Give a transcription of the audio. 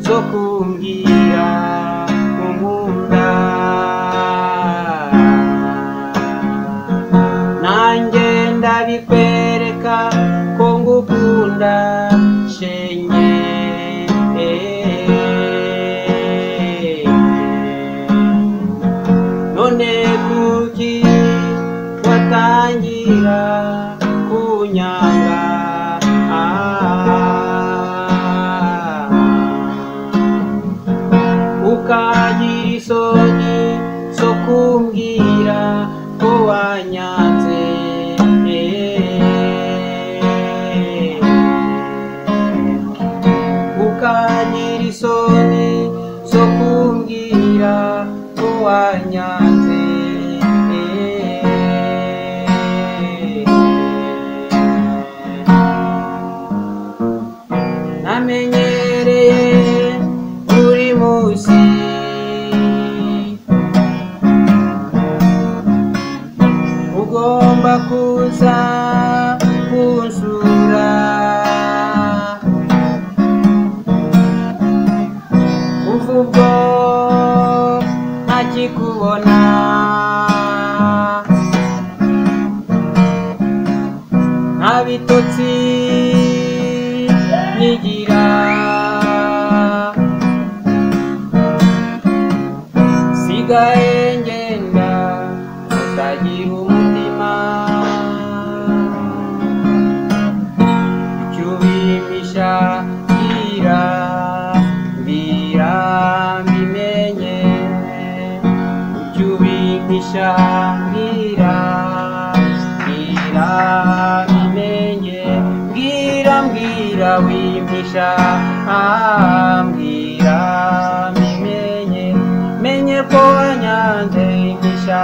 zo kumbwira unkunda, nanjye ndabikwereka ko ngukunda shenge. None kuki watangira kunyanga, ukagira isoni zo kumbwira ko wanyanze, ukagira isoni zo kumbwira ko wanyanze. Namenyereye buri munsi ugomba kuza kunsura, kuva ubwo ntakikubona, nta bitotsi nyigira, sigaye ngenda utagira umutima, icyo ubimisha mbwira, mbwira mbimenye, icyo ubimisha mbwira, mbwira mbimenye, mbwira mbwira wimpisha, mbwira mbimenye, menye ko wanyanze impisha.